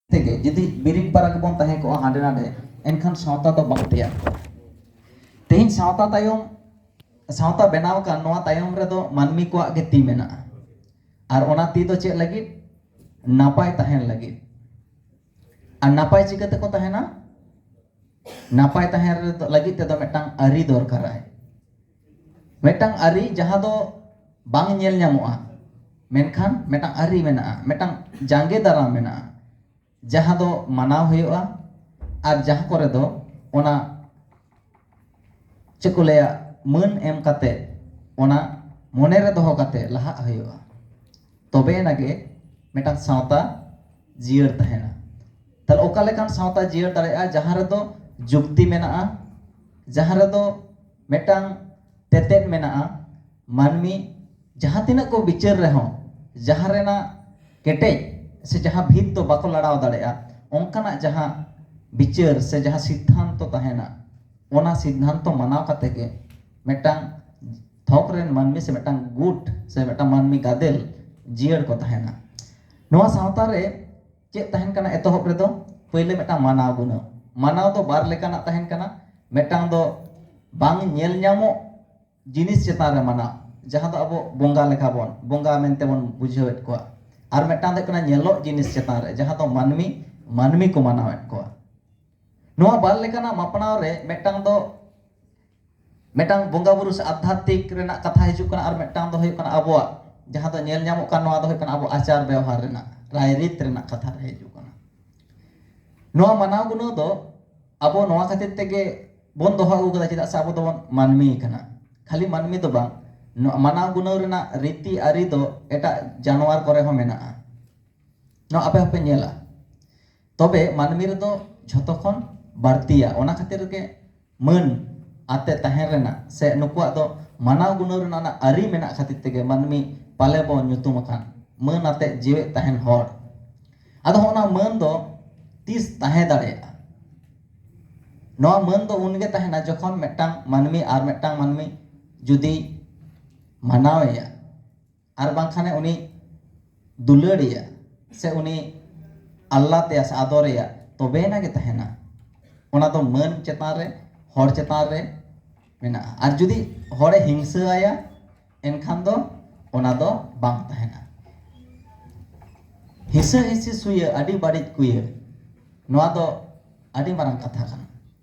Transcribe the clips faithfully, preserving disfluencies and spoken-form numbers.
ᱛᱮᱜᱮ ᱡᱩᱫᱤ ᱵᱤᱨᱤᱫ ᱵᱟᱨᱟ ᱜᱮᱵᱚᱱ ᱛᱟᱦᱮᱸ ᱠᱚᱜᱼᱟ ᱦᱟᱸᱰᱮ ᱱᱟᱰᱮ, ᱮᱱᱠᱷᱟᱱ ᱥᱟᱶᱛᱟ ᱫᱚ ᱵᱟᱝ ᱛᱮᱭᱟᱨ ᱠᱚᱜᱼᱟ᱾ ᱛᱮᱦᱮᱧ ᱥᱟᱶᱛᱟ ᱛᱟᱭᱚᱢ, ᱥᱟᱶᱛᱟ ᱵᱮᱱᱟᱣ ᱟᱠᱟᱱ ᱱᱚᱣᱟ ᱛᱟᱭᱚᱢ ᱨᱮᱫᱚ ᱢᱟᱹᱱᱢᱤ ᱠᱚᱣᱟᱜ ᱜᱮ ᱛᱤ ᱢᱮᱱᱟᱜᱼᱟ᱾ ᱟᱨ ᱚᱱᱟ ᱛᱤ ᱫᱚ ᱪᱮᱫ ᱞᱟᱹᱜᱤᱫ? ᱱᱟᱯᱟᱭ ᱛᱟᱦᱮᱱ ᱞᱟᱹᱜᱤᱫ᱾ ᱟᱨ ᱱᱟᱯᱟᱭ ᱪᱤᱠᱟᱹ ᱛᱮᱠᱚ ᱛᱟᱦᱮᱱᱟ? ᱱᱟᱯᱟᱭ ᱛᱟᱦᱮᱱ ᱨᱮᱫᱚ, ᱞᱟᱹᱜᱤᱫ ᱛᱮᱫᱚ ᱢᱤᱫᱴᱟᱝ ᱟᱹᱨᱤ ᱫᱚᱨᱠᱟᱨᱟᱭ᱾ ᱢᱤᱫᱴᱟᱝ ᱟᱹᱨᱤ ᱡᱟᱦᱟᱸ ᱫᱚ ᱵᱟᱝ ᱧᱮᱞ ᱧᱟᱢᱚᱜᱼᱟ, ᱢᱮᱱᱠᱷᱟᱱ ᱢᱤᱫᱴᱟᱝ ᱟᱹᱨᱤ ᱢᱮᱱᱟᱜᱼᱟ, ᱢᱤᱫᱴᱟᱝ ᱡᱟᱸᱜᱮ ᱫᱟᱨᱟᱢ ᱢᱮᱱᱟᱜᱼᱟ, ᱡᱟᱦᱟᱸ ᱫᱚ ᱢᱟᱱᱟᱣ ᱦᱩᱭᱩᱜᱼᱟ᱾ ᱟᱨ ᱡᱟᱦᱟᱸ ᱠᱚᱨᱮ ᱫᱚ ᱚᱱᱟ, ᱪᱮᱫ ᱠᱚ ᱞᱟᱹᱭᱟ, ᱢᱟᱹᱱ ᱮᱢ ᱠᱟᱛᱮ, ᱚᱱᱟ ᱢᱚᱱᱮ ᱨᱮ ᱫᱚᱦᱚ ᱠᱟᱛᱮ ᱞᱟᱦᱟᱜ ᱦᱩᱭᱩᱜᱼᱟ, ᱛᱚᱵᱮ ᱮᱱᱟ ᱜᱮ ᱢᱤᱫᱴᱟᱝ ᱥᱟᱶᱛᱟ ᱡᱤᱭᱟᱹᱲ ᱛᱟᱦᱮᱱᱟ᱾ ᱛᱟᱦᱞᱮ ᱚᱠᱟ ᱞᱮᱠᱟᱱ ᱥᱟᱶᱛᱟ ᱡᱤᱭᱟᱹᱲ ᱫᱟᱲᱮᱭᱟᱜᱼᱟ? ᱡᱟᱦᱟᱸ ᱨᱮᱫᱚ ᱡᱩᱠᱛᱤ ᱢᱮᱱᱟᱜᱼᱟ, ᱡᱟᱦᱟᱸ ᱨᱮᱫᱚ ᱢᱤᱫᱴᱟᱝ ᱛᱮᱛᱮᱫ ᱢᱮᱱᱟᱜᱼᱟ, ᱢᱟᱹᱱᱢᱤ ᱡᱟᱦᱟᱸ ᱛᱤᱱᱟᱹᱜ ᱠᱚ ᱵᱤᱪᱟᱹᱨ ᱨᱮᱦᱚᱸ ᱡᱟᱦᱟᱸ ᱨᱮᱱᱟᱜ ᱠᱮᱴᱮᱡ ᱥᱮ ᱡᱟᱦᱟᱸ ᱵᱷᱤᱛ ᱫᱚ ᱵᱟᱠᱚ ᱞᱟᱲᱟᱣ ᱫᱟᱲᱮᱭᱟᱜᱼᱟ, ᱚᱱᱠᱟᱱᱟᱜ ᱡᱟᱦᱟᱸ ᱵᱤᱪᱟᱹᱨ ᱥᱮ ᱡᱟᱦᱟᱸ ᱥᱤᱫᱽᱫᱷᱟᱱᱛᱚ ᱛᱟᱦᱮᱱᱟ, ᱚᱱᱟ ᱥᱤᱫᱽᱫᱷᱟᱱᱛᱚ ᱢᱟᱱᱟᱣ ᱠᱟᱛᱮ ᱜᱮ ᱢᱤᱫᱴᱟᱝ ᱛᱷᱚᱠ ᱨᱮᱱ ᱢᱟᱹᱱᱢᱤ ᱥᱮ ᱢᱤᱫᱴᱟᱝ ᱜᱩᱴ ᱥᱮ ᱢᱤᱫᱴᱟᱝ ᱢᱟᱹᱱᱢᱤ ᱜᱟᱫᱮᱞ ᱡᱤᱭᱟᱹᱲ ᱠᱚ ᱛᱟᱦᱮᱱᱟ᱾ ᱱᱚᱣᱟ ᱥᱟᱶᱛᱟ ᱨᱮ ᱪᱮᱫ ᱛᱟᱦᱮᱱ ᱠᱟᱱᱟ? ᱮᱛᱚᱦᱚᱵ ᱨᱮᱫᱚ ᱯᱳᱭᱞᱳ ᱢᱤᱫᱴᱟᱝ ᱢᱟᱱᱟᱣ ᱜᱩᱱᱟᱹᱣ᱾ ᱢᱟᱱᱟᱣ ᱫᱚ ᱵᱟᱨ ᱞᱮᱠᱟᱱᱟᱜ ᱛᱟᱦᱮᱱ ᱠᱟᱱᱟ᱾ ᱢᱤᱫᱴᱟᱝ ᱫᱚ ᱵᱟᱝ ᱧᱮᱞ ᱧᱟᱢᱚᱜ ᱡᱤᱱᱤᱥ ᱪᱮᱛᱟᱱ ᱨᱮ ᱢᱟᱱᱟᱣ, ᱡᱟᱦᱟᱸ ᱫᱚ ᱟᱵᱚ ᱵᱚᱸᱜᱟ ᱞᱮᱠᱟ ᱵᱚᱱ, ᱵᱚᱸᱜᱟ ᱢᱮᱱᱛᱮ ᱵᱚᱱ ᱵᱩᱡᱷᱟᱹᱣᱮᱫ ᱠᱚᱣᱟ᱾ ᱟᱨ ᱢᱤᱫᱴᱟᱝ ᱫᱚ ᱦᱩᱭᱩᱜ ᱠᱟᱱᱟ ᱧᱮᱞᱚᱜ ᱡᱤᱱᱤᱥ ᱪᱮᱛᱟᱱ ᱨᱮ, ᱡᱟᱦᱟᱸ ᱫᱚ ᱢᱟᱹᱱᱢᱤ, ᱢᱟᱹᱱᱢᱤ ᱠᱚ ᱢᱟᱱᱟᱣᱮᱫ ᱠᱚᱣᱟ᱾ ᱱᱚᱣᱟ ᱵᱟᱨ ᱞᱮᱠᱟᱱᱟᱜ ᱢᱟᱯᱱᱟᱣ ᱨᱮ ᱢᱤᱫᱴᱟᱝ ᱫᱚ ᱢᱤᱫᱴᱟᱝ ᱵᱚᱸᱜᱟ ᱵᱩᱨᱩ ᱥᱮ ᱟᱫᱷᱟᱛᱢᱤᱠ ᱨᱮᱱᱟᱜ ᱠᱟᱛᱷᱟ ᱦᱤᱡᱩᱜ ᱠᱟᱱᱟ, ᱟᱨ ᱢᱤᱫᱴᱟᱝ ᱫᱚ ᱦᱩᱭᱩᱜ ᱠᱟᱱᱟ ᱟᱵᱚᱣᱟᱜ ᱡᱟᱦᱟᱸ ᱫᱚ ᱧᱮᱞ ᱧᱟᱢᱚᱜ ᱠᱟᱱ, ᱱᱚᱣᱟ ᱫᱚ ᱦᱩᱭᱩᱜ ᱠᱟᱱᱟ ᱟᱵᱚ ᱟᱪᱟᱨ ᱵᱮᱣᱦᱟᱨ ᱨᱮᱱᱟᱜ, ᱨᱟᱭᱨᱤᱛ ᱨᱮᱱᱟᱜ ᱠᱟᱛᱷᱟ ᱨᱮ ᱦᱤᱡᱩᱜ ᱠᱟᱱᱟ᱾ ᱱᱚᱣᱟ ᱢᱟᱱᱟᱣ ᱜᱩᱱᱟᱹᱣ ᱫᱚ ᱟᱵᱚ ᱱᱚᱣᱟ ᱠᱷᱟᱹᱛᱤᱨ ᱛᱮᱜᱮ ᱵᱚᱱ ᱫᱚᱦᱚ ᱟᱹᱜᱩ ᱠᱟᱫᱟ, ᱪᱮᱫᱟᱜ ᱥᱮ ᱟᱵᱚ ᱫᱚᱵᱚᱱ ᱢᱟᱹᱱᱢᱤ ᱠᱟᱱᱟ᱾ ᱠᱷᱟᱹᱞᱤ ᱢᱟᱹᱱᱢᱤ ᱫᱚ ᱵᱟᱝ, ᱱᱚᱣᱟ ᱢᱟᱱᱟᱣ ᱜᱩᱱᱟᱹᱣ ᱨᱮᱱᱟᱜ ᱨᱤᱛᱤ ᱟᱹᱨᱤ ᱫᱚ ᱮᱴᱟᱜ ᱡᱟᱱᱣᱟᱨ ᱠᱚᱨᱮ ᱦᱚᱸ ᱢᱮᱱᱟᱜᱼᱟ᱾ ᱱᱚᱣᱟ ᱟᱯᱮ ᱦᱚᱸᱯᱮ ᱧᱮᱞᱟ᱾ ᱛᱚᱵᱮ ᱢᱟᱹᱱᱢᱤ ᱨᱮᱫᱚ ᱡᱷᱚᱛᱚ ᱠᱷᱚᱱ ᱵᱟᱹᱲᱛᱤᱭᱟ᱾ ᱚᱱᱟ ᱠᱷᱟᱹᱛᱤᱨ ᱜᱮ ᱢᱟᱹᱱ ᱟᱛᱮ ᱛᱟᱦᱮᱸ ᱨᱮᱱᱟᱜ ᱥᱮ ᱱᱩᱠᱩᱣᱟᱜ ᱫᱚ ᱢᱟᱱᱟᱣ ᱜᱩᱱᱟᱹᱣ ᱨᱮᱱᱟᱜ ᱚᱱᱟ ᱟᱹᱨᱤ ᱢᱮᱱᱟᱜ ᱠᱷᱟᱹᱛᱤᱨ ᱛᱮᱜᱮ ᱢᱟᱹᱱᱢᱤ ᱯᱟᱞᱮ ᱵᱚᱱ ᱧᱩᱛᱩᱢ ᱟᱠᱟᱱ ᱢᱟᱹᱱ ᱟᱛᱮ ᱡᱤᱣᱮᱫ ᱛᱟᱦᱮᱱ ᱦᱚᱲ᱾ ᱟᱫᱚ ᱦᱚᱸᱜᱼᱚ ᱱᱟ ᱢᱟᱹᱱ ᱫᱚ ᱛᱤᱥ ᱛᱟᱦᱮᱸ ᱫᱟᱲᱮᱭᱟᱜᱼᱟ? ᱱᱚᱣᱟ ᱢᱟᱹᱱ ᱫᱚ ᱩᱱᱜᱮ ᱛᱟᱦᱮᱱᱟ ᱡᱚᱠᱷᱚᱱ ᱢᱤᱫᱴᱟᱝ ᱢᱟᱹᱱᱢᱤ ᱟᱨ ᱢᱤᱫᱴᱟᱝ ᱢᱟᱹᱱᱢᱤ ᱡᱩᱫᱤ ᱢᱟᱱᱟᱣᱮᱭᱟ, ᱟᱨ ᱵᱟᱝᱠᱷᱟᱱᱮ ᱩᱱᱤ ᱫᱩᱞᱟᱹᱲᱮᱭᱟ ᱥᱮ ᱩᱱᱤ ᱟᱞᱞᱟᱫᱮᱭᱟ ᱥᱮ ᱟᱫᱚᱨᱮᱭᱟ, ᱛᱚᱵᱮᱭᱮᱱᱟ ᱜᱮ ᱛᱟᱦᱮᱱᱟ᱾ ᱚᱱᱟ ᱫᱚ ᱢᱟᱹᱱ ᱪᱮᱛᱟᱱ ᱨᱮ, ᱦᱚᱲ ᱪᱮᱛᱟᱱ ᱨᱮ ᱢᱮᱱᱟᱜᱼᱟ᱾ ᱟᱨ ᱡᱩᱫᱤ ᱦᱚᱲᱮ ᱦᱤᱝᱥᱟᱹ ᱟᱭᱟ, ᱮᱱᱠᱷᱟᱱ ᱫᱚ ᱚᱱᱟ ᱫᱚ ᱵᱟᱝ ᱛᱟᱦᱮᱱᱟ᱾ ᱦᱤᱥᱟᱹ ᱦᱤᱥᱤ ᱥᱩᱭᱟᱹ, ᱟᱹᱰᱤ ᱵᱟᱹᱲᱤᱡ ᱠᱩᱭᱟᱹ, ᱱᱚᱣᱟ ᱫᱚ ᱟᱹᱰᱤ ᱢᱟᱨᱟᱝ ᱠᱟᱛᱷᱟ ᱠᱟᱱᱟ᱾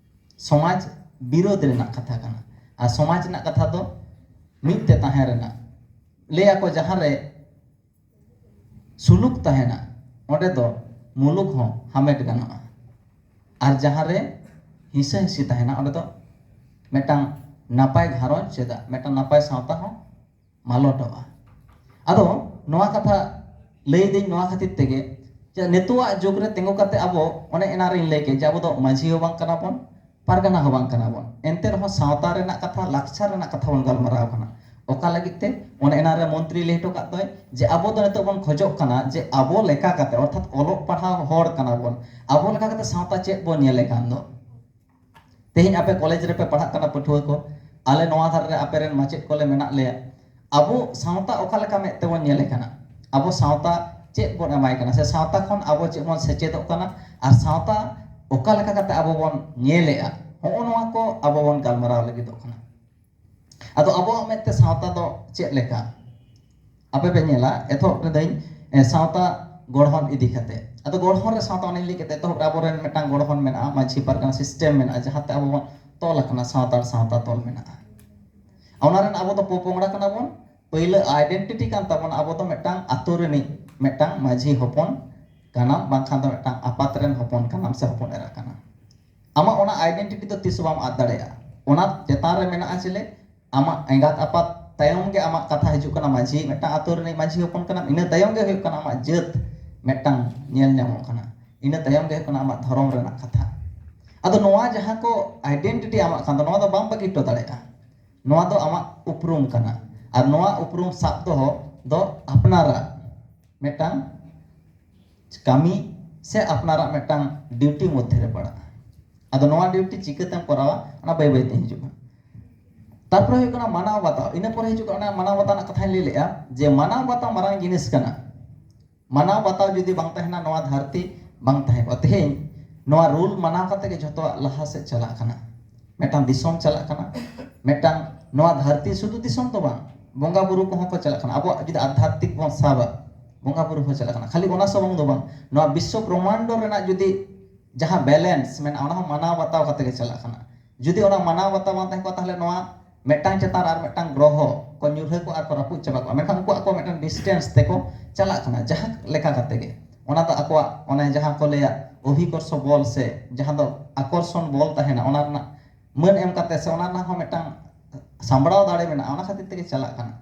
ᱥᱚᱢᱟᱡᱽ ᱵᱤᱨᱳᱫᱷ ᱨᱮᱱᱟᱜ ᱠᱟᱛᱷᱟ ᱠᱟᱱᱟ᱾ ᱟᱨ ᱥᱚᱢᱟᱡᱽ ᱨᱮᱱᱟᱜ ᱠᱟᱛᱷᱟ ᱫᱚ ᱢᱤᱫ ᱛᱮ ᱛᱟᱦᱮᱸ ᱨᱮᱱᱟᱜ᱾ ᱞᱟᱹᱭ ᱟᱠᱚ, ᱡᱟᱦᱟᱸ ᱨᱮ ᱥᱩᱞᱩᱠ ᱛᱟᱦᱮᱱᱟ, ᱚᱸᱰᱮ ᱫᱚ ᱢᱩᱞᱩᱠ ᱦᱚᱸ ᱦᱟᱢᱮᱴ ᱜᱟᱱᱚᱜᱼᱟ᱾ ᱟᱨ ᱡᱟᱦᱟᱸ ᱨᱮ ᱦᱤᱥᱟᱹ ᱦᱤᱥᱤ ᱛᱟᱦᱮᱱᱟ, ᱚᱸᱰᱮ ᱫᱚ ᱢᱤᱫᱴᱟᱝ ᱱᱟᱯᱟᱭ ᱜᱷᱟᱨᱚᱸᱡᱽ, ᱪᱮᱫᱟᱜ, ᱢᱤᱫᱴᱟᱝ ᱱᱟᱯᱟᱭ ᱥᱟᱶᱛᱟ ᱦᱚᱸ ᱢᱟᱞᱚᱴᱚᱜᱼᱟ᱾ ᱟᱫᱚ ᱱᱚᱣᱟ ᱠᱟᱛᱷᱟ ᱞᱟᱹᱭᱫᱟᱹᱧ ᱱᱚᱣᱟ ᱠᱷᱟᱹᱛᱤᱨ ᱛᱮᱜᱮ, ᱡᱮ ᱱᱤᱛᱚᱜᱟᱜ ᱡᱩᱜᱽ ᱨᱮ ᱛᱤᱸᱜᱩ ᱠᱟᱛᱮ ᱟᱵᱚ, ᱚᱱᱮ ᱮᱱᱟᱝ ᱨᱤᱧ ᱞᱟᱹᱭ ᱠᱮᱫ, ᱡᱮ ᱟᱵᱚ ᱫᱚ ᱢᱟᱹᱡᱷᱤ ᱦᱚᱸ ᱵᱟᱝ ᱠᱟᱱᱟ ᱵᱚᱱ, ᱯᱟᱨᱜᱟᱱᱟ ᱦᱚᱸ ᱵᱟᱝ ᱠᱟᱱᱟ ᱵᱚᱱ, ᱮᱱᱛᱮ ᱨᱮᱦᱚᱸ ᱥᱟᱶᱛᱟ ᱨᱮᱱᱟᱜ ᱠᱟᱛᱷᱟ, ᱞᱟᱠᱪᱟᱨ ᱨᱮᱱᱟᱜ ᱠᱟᱛᱷᱟ ᱵᱚᱱ ᱜᱟᱞᱢᱟᱨᱟᱣ ᱠᱟᱱᱟ᱾ ᱚᱠᱟ ᱞᱟᱹᱜᱤᱫ ᱛᱮ? ᱚᱱᱮ ᱮᱱᱟᱝ ᱨᱮ ᱢᱚᱱᱛᱨᱤ ᱞᱟᱹᱭ ᱦᱚᱴᱚ ᱠᱟᱜ ᱫᱚᱭ, ᱡᱮ ᱟᱵᱚ ᱫᱚ ᱱᱤᱛᱚᱜ ᱵᱚᱱ ᱠᱷᱚᱡᱚᱜ ᱠᱟᱱᱟ ᱡᱮ ᱟᱵᱚ ᱞᱮᱠᱟ ᱠᱟᱛᱮ, ᱚᱨᱛᱷᱟᱛ ᱚᱞᱚᱜ ᱯᱟᱲᱦᱟᱣ ᱦᱚᱲ ᱠᱟᱱᱟ ᱵᱚᱱ, ᱟᱵᱚ ᱞᱮᱠᱟ ᱠᱟᱛᱮ ᱥᱟᱶᱛᱟ ᱪᱮᱫ ᱵᱚᱱ ᱧᱮᱞᱮ ᱠᱟᱱ ᱫᱚ? ᱛᱮᱦᱮᱧ ᱟᱯᱮ ᱠᱚᱞᱮᱡᱽ ᱨᱮᱯᱮ ᱯᱟᱲᱦᱟᱜ ᱠᱟᱱᱟ ᱯᱟᱹᱴᱷᱩᱣᱟᱹ ᱠᱚ, ᱟᱞᱮ ᱱᱚᱣᱟ ᱫᱷᱟᱨᱮ ᱨᱮ ᱟᱯᱮ ᱨᱮᱱ ᱢᱟᱪᱮᱫ ᱠᱚᱞᱮ ᱢᱮᱱᱟᱜ ᱞᱮᱭᱟ, ᱟᱵᱚ ᱥᱟᱶᱛᱟ ᱚᱠᱟ ᱞᱮᱠᱟ ᱢᱮᱫ ᱛᱮᱵᱚᱱ ᱧᱮᱞᱮ ᱠᱟᱱᱟ? ᱟᱵᱚ ᱥᱟᱶᱛᱟ ᱪᱮᱫ ᱵᱚᱱ ᱮᱢᱟᱭ ᱠᱟᱱᱟ? ᱥᱮ ᱥᱟᱶᱛᱟ ᱠᱷᱚᱱ ᱟᱵᱚ ᱪᱮᱫ ᱵᱚᱱ ᱥᱮᱪᱮᱫᱚᱜ ᱠᱟᱱᱟ? ᱟᱨ ᱥᱟᱶᱛᱟ ᱚᱠᱟ ᱞᱮᱠᱟ ᱠᱟᱛᱮ ᱟᱵᱚ ᱵᱚᱱ ᱧᱮᱞᱮᱜᱼᱟ? ᱦᱚᱸᱜᱼᱚ ᱱᱚᱣᱟ ᱠᱚ ᱟᱵᱚ ᱵᱚᱱ ᱜᱟᱞᱢᱟᱨᱟᱣ ᱞᱟᱹᱜᱤᱫᱚᱜ ᱠᱟᱱᱟ᱾ ᱟᱫᱚ ᱟᱵᱚᱣᱟᱜ ᱢᱮᱫ ᱛᱮ ᱥᱟᱶᱛᱟ ᱫᱚ ᱪᱮᱫ ᱞᱮᱠᱟ? ᱟᱯᱮ ᱯᱮ ᱧᱮᱞᱟ, ᱮᱛᱚᱦᱚᱵ ᱨᱮᱫᱚᱧ, ᱮ, ᱥᱟᱶᱛᱟ ᱜᱚᱲᱦᱚᱱ ᱤᱫᱤ ᱠᱟᱛᱮ᱾ ᱟᱫᱚ ᱜᱚᱲᱦᱚᱱ ᱨᱮ ᱥᱟᱶᱛᱟ, ᱚᱱᱮᱧ ᱞᱟᱹᱭ ᱠᱮᱫ, ᱮᱛᱚᱦᱚᱵ ᱨᱮ ᱟᱵᱚᱨᱮᱱ ᱢᱤᱫᱴᱟᱝ ᱜᱚᱲᱦᱚᱱ ᱢᱮᱱᱟᱜᱼᱟ, ᱢᱟᱹᱡᱷᱤ ᱯᱟᱨᱜᱟᱱᱟ system ᱢᱮᱱᱟᱜᱼᱟ, ᱡᱟᱦᱟᱸᱛᱮ ᱟᱵᱚ ᱵᱚᱱ ᱛᱚᱞ ᱟᱠᱟᱱᱟ, ᱥᱟᱶᱛᱟᱲ ᱥᱟᱶᱛᱟ ᱛᱚᱞ ᱢᱮᱱᱟᱜᱼᱟ᱾ ᱚᱱᱟ ᱨᱮᱱ ᱟᱵᱚ ᱫᱚ ᱯᱚᱯᱚᱝᱲᱟ ᱠᱟᱱᱟ ᱵᱚᱱ᱾ ᱯᱟᱹᱭᱞᱟᱹ identity ᱠᱟᱱ ᱛᱟᱵᱚᱱᱟ ᱟᱵᱚ ᱫᱚ ᱢᱤᱫᱴᱟᱝ ᱟᱛᱳ ᱨᱤᱱᱤᱡ ᱢᱤᱫᱴᱟᱝ ᱢᱟᱹᱡᱷᱤ ᱦᱚᱯᱚᱱ ᱠᱟᱱᱟᱢ, ᱵᱟᱝᱠᱷᱟᱱ ᱫᱚ ᱢᱤᱫᱴᱟᱝ ᱟᱯᱟᱛ ᱨᱮᱱ ᱦᱚᱯᱚᱱ ᱠᱟᱱᱟᱢ ᱥᱮ ᱦᱚᱯᱚᱱ ᱮᱨᱟ ᱠᱟᱱᱟᱢ᱾ ᱟᱢᱟᱜ ᱚᱱᱟ identity ᱫᱚ ᱛᱤᱥ ᱦᱚᱸ ᱵᱟᱢ ᱟᱫ ᱫᱟᱲᱮᱭᱟᱜᱼᱟ᱾ ᱚᱱᱟ ᱪᱮᱛᱟᱱ ᱨᱮ ᱢᱮᱱᱟᱜᱼᱟ ᱪᱮᱞᱮ? ᱟᱢᱟᱜ ᱮᱸᱜᱟᱛ ᱟᱯᱟᱛ ᱛᱟᱭᱚᱢ ᱜᱮ ᱟᱢᱟᱜ ᱠᱟᱛᱷᱟ ᱦᱤᱡᱩᱜ ᱠᱟᱱᱟ, ᱢᱟᱹᱡᱷᱤ, ᱢᱤᱫᱴᱟᱝ ᱟᱛᱳ ᱨᱤᱱᱤᱡ ᱢᱟᱹᱡᱷᱤ ᱦᱚᱯᱚᱱ ᱠᱟᱱᱟᱢ, ᱤᱱᱟᱹ ᱛᱟᱭᱚᱢ ᱜᱮ ᱦᱩᱭᱩᱜ ᱠᱟᱱᱟ ᱟᱢᱟᱜ ᱡᱟᱹᱛ ᱢᱤᱫᱴᱟᱝ ᱧᱮᱞ ᱧᱟᱢᱚᱜ ᱠᱟᱱᱟ, ᱤᱱᱟᱹ ᱛᱟᱭᱚᱢ ᱜᱮ ᱦᱩᱭᱩᱜ ᱠᱟᱱᱟ ᱟᱢᱟᱜ ᱫᱷᱚᱨᱚᱢ ᱨᱮᱱᱟᱜ ᱠᱟᱛᱷᱟ᱾ ᱟᱫᱚ ᱱᱚᱣᱟ ᱡᱟᱦᱟᱸ ᱠᱚ identity ᱟᱢᱟᱜ ᱠᱟᱱ ᱫᱚ, ᱱᱚᱣᱟ ᱫᱚ ᱵᱟᱢ ᱵᱟᱹᱜᱤ ᱦᱚᱴᱚ ᱫᱟᱲᱮᱭᱟᱜᱼᱟ᱾ ᱱᱚᱣᱟ ᱫᱚ ᱟᱢᱟᱜ ᱩᱯᱨᱩᱢ ᱠᱟᱱᱟ, ᱟᱨ ᱱᱚᱣᱟ ᱩᱯᱨᱩᱢ ᱥᱟᱵ ᱫᱚᱦᱚ ᱫᱚ ᱟᱯᱱᱟᱨᱟᱜ ᱢᱤᱫᱴᱟᱝ ᱠᱟᱹᱢᱤ ᱥᱮ ᱟᱯᱱᱟᱨᱟᱜ ᱢᱤᱫᱴᱟᱝ duty ᱢᱚᱫᱽᱫᱷᱮ ᱨᱮ ᱯᱟᱲᱟᱜᱼᱟ᱾ ᱟᱫᱚ ᱱᱚᱣᱟ duty ᱪᱤᱠᱟᱹᱛᱮᱢ ᱠᱚᱨᱟᱣᱟ, ᱚᱱᱟ ᱵᱟᱹᱭ ᱵᱟᱹᱭ ᱛᱮ ᱦᱤᱡᱩᱜᱼᱟ᱾ ᱛᱟᱨᱯᱚᱨᱮ ᱦᱩᱭᱩᱜ ᱠᱟᱱᱟ ᱢᱟᱱᱟᱣ ᱵᱟᱛᱟᱣ᱾ ᱤᱱᱟᱹ ᱯᱚᱨᱮ ᱦᱤᱡᱩᱜ ᱠᱟᱱᱟ ᱚᱱᱟ ᱢᱟᱱᱟᱣ ᱵᱟᱛᱟᱣ ᱨᱮᱱᱟᱜ ᱠᱟᱛᱷᱟᱧ ᱞᱟᱹᱭ ᱞᱮᱫᱼᱟ, ᱡᱮ ᱢᱟᱱᱟᱣ ᱵᱟᱛᱟᱣ ᱢᱟᱨᱟᱝ ᱡᱤᱱᱤᱥ ᱠᱟᱱᱟ᱾ ᱢᱟᱱᱟᱣ ᱵᱟᱛᱟᱣ ᱡᱩᱫᱤ ᱵᱟᱝ ᱛᱟᱦᱮᱱᱟ, ᱱᱚᱣᱟ ᱫᱷᱟᱹᱨᱛᱤ ᱵᱟᱝ ᱛᱟᱦᱮᱸ ᱠᱚᱜᱼᱟ᱾ ᱛᱮᱦᱮᱧ ᱱᱚᱣᱟ ᱨᱩᱞ ᱢᱟᱱᱟᱣ ᱠᱟᱛᱮ ᱜᱮ ᱡᱷᱚᱛᱚᱣᱟᱜ ᱞᱟᱦᱟ ᱥᱮᱫ ᱪᱟᱞᱟᱜ ᱠᱟᱱᱟ᱾ ᱢᱤᱫᱴᱟᱝ ᱫᱤᱥᱚᱢ ᱪᱟᱞᱟᱜ ᱠᱟᱱᱟ, ᱢᱤᱫᱴᱟᱝ ᱱᱚᱣᱟ ᱫᱷᱟᱹᱨᱛᱤ ᱥᱩᱫᱷᱩ ᱫᱤᱥᱚᱢ ᱫᱚ ᱵᱟᱝ, ᱵᱚᱸᱜᱟ ᱵᱩᱨᱩ ᱠᱚᱦᱚᱸ ᱠᱚ ᱪᱟᱞᱟᱜ ᱠᱟᱱᱟ᱾ ᱟᱵᱚᱣᱟᱜ ᱡᱩᱫᱤ ᱟᱫᱷᱟᱛᱢᱤᱠ ᱵᱚᱱ ᱥᱟᱵᱟ, ᱵᱚᱸᱜᱟ ᱵᱩᱨᱩ ᱦᱚᱸ ᱪᱟᱞᱟᱜ ᱠᱟᱱᱟ᱾ ᱠᱷᱟᱹᱞᱤ ᱚᱱᱟ ᱥᱩᱢᱩᱝ ᱫᱚ ᱵᱟᱝ, ᱱᱚᱣᱟ ᱵᱤᱥᱥᱚ ᱵᱨᱚᱦᱢᱟᱱᱰᱚ ᱨᱮᱱᱟᱜ ᱡᱩᱫᱤ ᱡᱟᱦᱟᱸ ᱵᱮᱞᱮᱱᱥ ᱢᱮᱱᱟᱜᱼᱟ, ᱚᱱᱟ ᱦᱚᱸ ᱢᱟᱱᱟᱣ ᱵᱟᱛᱟᱣ ᱠᱟᱛᱮ ᱜᱮ ᱪᱟᱞᱟᱜ ᱠᱟᱱᱟ᱾ ᱡᱩᱫᱤ ᱚᱱᱟ ᱢᱟᱱᱟᱣ ᱵᱟᱛᱟᱣ ᱵᱟᱝ ᱛᱟᱦᱮᱸ ᱠᱚᱜᱼᱟ, ᱛᱟᱦᱚᱞᱮ ᱱᱚᱣᱟ ᱢᱤᱫᱴᱟᱝ ᱪᱮᱛᱟᱱ ᱨᱮ ᱟᱨ ᱢᱤᱫᱴᱟᱝ ᱜᱨᱚᱦᱚ ᱠᱚ ᱧᱩᱨᱦᱟᱹ ᱠᱚᱜᱼᱟ, ᱠᱚ ᱨᱟᱹᱯᱩᱫ ᱪᱟᱵᱟ ᱠᱚᱜᱼᱟ᱾ ᱢᱮᱱᱠᱷᱟᱱ ᱩᱱᱠᱩᱣᱟᱜ ᱠᱚ ᱢᱤᱫᱴᱟᱝ ᱰᱤᱥᱴᱮᱱᱥ ᱛᱮᱠᱚ ᱪᱟᱞᱟᱜ ᱠᱟᱱᱟ, ᱡᱟᱦᱟᱸ ᱞᱮᱠᱟ ᱠᱟᱛᱮ ᱜᱮ᱾ ᱚᱱᱟ ᱫᱚ ᱟᱠᱚᱣᱟᱜ ᱚᱱᱮ ᱡᱟᱦᱟᱸ ᱠᱚ ᱞᱟᱹᱭᱟ ᱚᱵᱷᱤᱠᱚᱨᱥᱚ ᱵᱚᱞ, ᱥᱮ ᱡᱟᱦᱟᱸ ᱫᱚ ᱟᱠᱚᱨᱥᱚᱱ ᱵᱚᱞ ᱛᱟᱦᱮᱱᱟ, ᱚᱱᱟ ᱨᱮᱱᱟᱜ ᱢᱟᱹᱱ ᱮᱢ ᱠᱟᱛᱮ ᱥᱮ ᱚᱱᱟ ᱨᱮᱱᱟᱜ ᱦᱚᱸ ᱢᱤᱫᱴᱟᱝ ᱥᱟᱢᱵᱲᱟᱣ ᱫᱟᱲᱮ ᱢᱮᱱᱟᱜᱼᱟ, ᱚᱱᱟ ᱠᱷᱟᱹᱛᱤᱨ ᱛᱮᱜᱮ ᱪᱟᱞᱟᱜ ᱠᱟᱱᱟ᱾